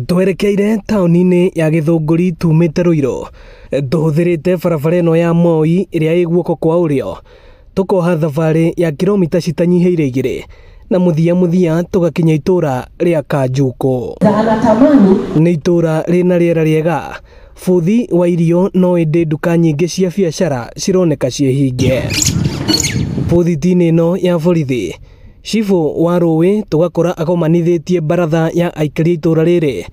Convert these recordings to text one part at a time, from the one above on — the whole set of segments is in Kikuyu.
Twerekeire taũni-inĩ ya Gĩthũngũri tumĩte Ruiru, tũhũthĩrĩte barabara ĩno ya Moi ĩrĩa ĩ guoko kwa ũrĩo, tũkoha thabarĩ ya kilomita citanyihĩire 2 na mũthia mũthia tũgakinya itũra rĩa Kanjukũ. Nĩ itũra rĩna rĩera rĩega, bũthi wa irio no ĩndĩ nduka nyingĩ cia biacara cironeka ciĩ hinge. Bũthiti-inĩ ĩno ya borithi, cibũ wa Rũĩ tũgakora agomanithĩtie baratha ya aikari a itũra rĩrĩ,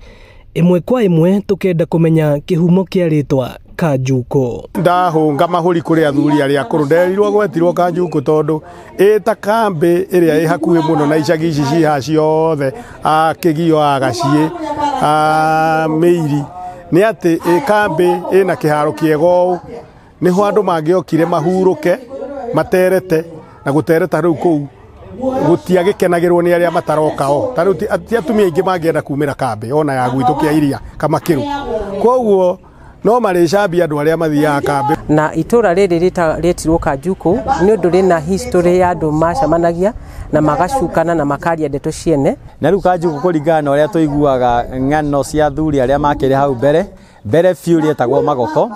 ĩmwe kwa ĩmwe tũkenda kũmenya kĩhumo kĩa rĩtwa Kanjukũ. Ndahũnga mahũri kũrĩ athuri arĩa akũrũ, nderirwo gwetirwo Kanjukũ tondũ ĩta kambĩ ĩrĩa ĩ hakuhĩ mũno na icagi ici ciĩ haha ciothe, a Kĩgio, a Gaciĩ, a Mĩiri, nĩ atĩ ĩ kambĩ ĩna kĩharo kĩega ũũ, nĩho andũ mangĩokire mahurũke materete, na gũtereta rĩu kũu gũtiagĩkenagĩrwo nĩ arĩa mataroka o. Ta rĩu ti atumia aingĩ mangĩenda kumĩra kambĩ ona ya gwitũ kĩa iria Kamakĩrũ. Koguo no marĩcambia andũ arĩa mathiaga kambĩ. Na itũra rĩrĩ rĩetirwo Kanjukũ nĩ ũndũ rĩna history ya andũ macemanagia na magacukana na makaria ndeto ciene. Na rĩu Kanjukũ kũringana na ũrĩa tũiguaga ng'ano cia athuri arĩa makĩrĩ hau mbere, mbere biũ rĩetagwo Magoko,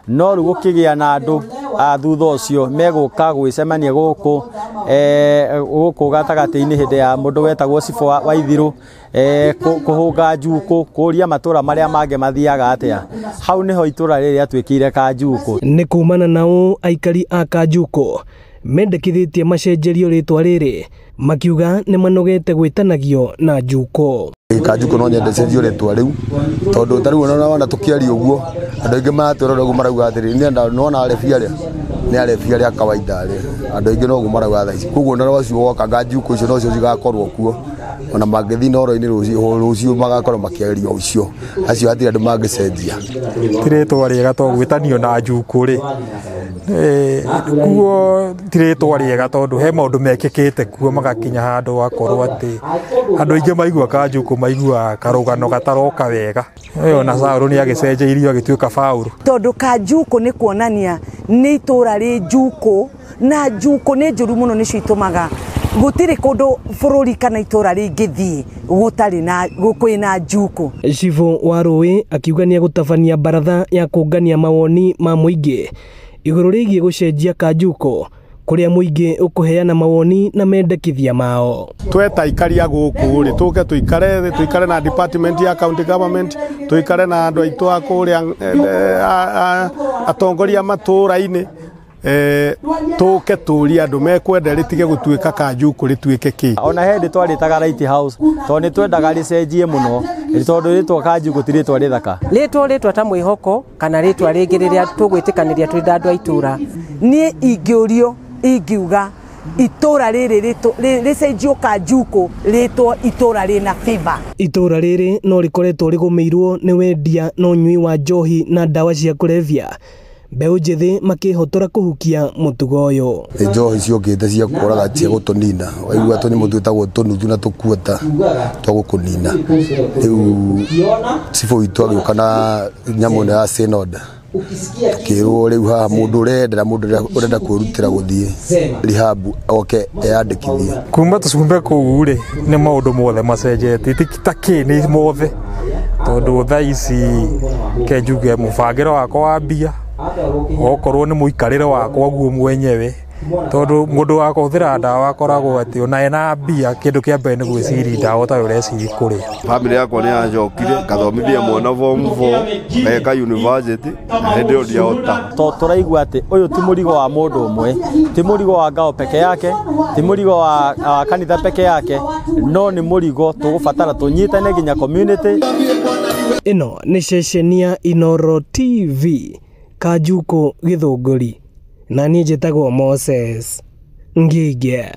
no rĩu gũkĩgĩa na andũ a thutha ũcio megũka gwĩcemania gũkũ gũkũ gatagatĩ-inĩ hĩndĩ ya mũndũ wetagwo cibũ wa Ithiru, kũhũnga njukũ, kũria matũra marĩa mangĩ mathiaga atĩa. Hau nĩho itũra rĩrĩ rĩatuĩkire Kanjukũ. Nĩ kumana na ũũ aikari a Kanjukũ mendekithĩtie macenjerio rĩtwa rĩrĩ, makiuga nĩ manogete gwĩtanagio na njukũ. Kanjukũ no nyende cenjio rĩtwa rĩu tondũ ta rĩu ona wana tũkĩaria ũguo andũ aingĩ maratwĩrora ũguo marauga atĩrĩrĩ, niĩ nona arebi arĩa nĩ arebi arĩa kawaida arĩa andũ aingĩ noguo marauga thaa ici. Koguo ona rũciũ woka Kanjukũ icio nocio cigakorwo kuo, ona mangĩthiĩ Inooro-inĩ rũciũ magakorwo makĩaria ũcio, acio hatirĩ andũ mangĩcenjia. Ti rĩtwa rĩega tondũ gwĩtanio na njukũ rĩ, kuo ti rĩtwa rĩega tondũ he maũndũ mekĩkĩte kuo magakinya handũ gakorwo atĩ andũ aingĩ maigua Kanjukũ maiguaga karũgano gataroka wega. Ona Saũlũ nĩ agĩcenjeirio agĩtuĩka Paũlũ. Tondũ Kanjukũ nĩ kuonania nĩ itũra rĩ njukũ, na njukũ nĩ njũru mũno, nĩcio itũmaga gũtirĩ kũndũ bũrũri kana itũra rĩngĩthiĩ gũtarĩ na kwĩna njukũ. Cibũ wa Rũĩ akiuga nĩ egũtabania baratha ya kũngania mawoni ma mũingĩ igũrũ rĩgiĩ gũcenjia Kanjukũ, kũrĩa mũingĩ ũkũheana mawoni na mendekithia mao. Tweta aikari a gũkũ rĩ, tũke tũikare thĩ, tũikare na department ya county government, tũikare na andũ aitũ a kũrĩa, atongoria matũra-inĩ, tũke tũrie andũ mekwenda rĩtige gũtuĩka Kanjukũ rĩtuĩke kĩ. Ona he hĩndĩ twarĩtaga Light House tondũ nĩ twendaga rĩcenjie mũno, tondũ rĩtwa Kanjukũ ti rĩtwa rĩthaka. Rĩtwa rĩtwa ta mwĩhoko kana rĩtwa rĩngĩ rĩrĩa tũgwĩtĩkanĩria twĩ andũ a itũra. Niĩ ingĩũrio ingiuga itũra rĩrĩ rĩcenjio Kanjukũ rĩtwo itũra rĩna favor. Itũra rĩrĩ no rĩkoretwo rĩgũmĩirwo nĩ wendia na ũnyui wa njohi na ndawa cia kũrebia, mbeũ njĩthĩ makĩhotora kũhukia mũtugo ũyũ. Nĩ njohi ciokĩte cia kũraga cia gũtũnina, waigua tũnyamũ twĩtagwo tũnuthu na tũkuota twa gũkũnina. Rĩu cibũ witũ agĩũka na nyamũ ĩno ya Synod, tukĩrwo rĩu haha mũndũ ũrenda na mũndũ ũrenda kwĩrutĩra gũthiĩ rehab oke eyandĩkithie. Kuma tũcumbe kũu rĩ, nĩ maũndũ mothe macenjetie, ti ta kĩ nĩ mothe, tondũ thaa ici ke njuge mũbangĩre wakwa wa mbia, okorwo nĩ mũikarĩre wakwa guo mwenyewe, tondũ mũndũ wa kũhũthĩra ndawa akoragwo atĩ ona ena mbia kĩndũ kĩa mbere nĩ gwĩciria ndawa ũtarĩ ũreciria kũrĩa. Bamĩrĩ yakwa nĩ yanjokire ngathomithia mwana form 4 eka university na hĩndĩ ĩyo ndiahota. To tũraigua atĩ ũyũ ti mũrigo wa mũndũ ũmwe, ti mũrigo wa ngao peke yake, ti mũrigo wa kanitha peke yake, no nĩ mũrigo tũgũbatara tũnyitane nginya community. Ĩno nĩ ceceni ya Inooro TV, Kanjukũ Gĩthũngũri, na niĩ njĩtagwo Moses Ngige.